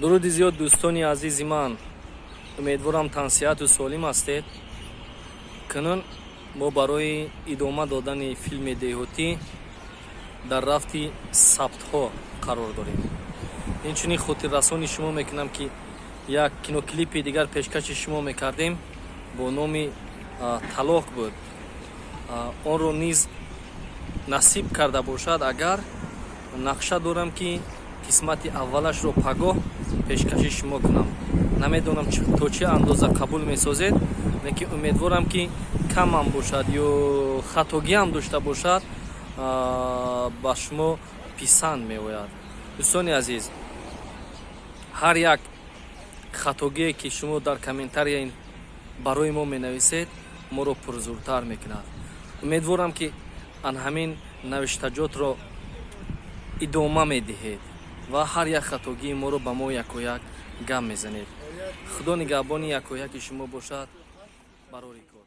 Дуруди зиёд, дӯстони азизи ман. Умедворам, тансиҳату солим ҳастед. Кунун мо барои идома додани филми деҳотӣ дар рафти сабтҳо қарор дорем. Инчунин хотиррасони шумо мекунам, ки як киноклипи дигар пешкаши шумо мекардем, бо номи «Талоқ» буд. Онро низ насиб карда бошад, агар нақша дорам, ки қисмати аввалашро пагоҳ пешкаши шумо кунам. Намедонам, то чӣ андоза қабул месозед, лекин умедворам, ки камам бошад ё хатогиам дошта бошад, ба шумо писанд меояд. Дӯстони азиз, ҳар як хатогие, ки шумо дар комментария барои мо менависед, моро пурзуртар мекунад. Умедворам, ки ан ҳамин навиштаҷотро идома медиҳед ва ҳар як хатогии моро ба мо якояк гам мезанед. Худо нигаҳбони якояки шумо бошад. Барори кор.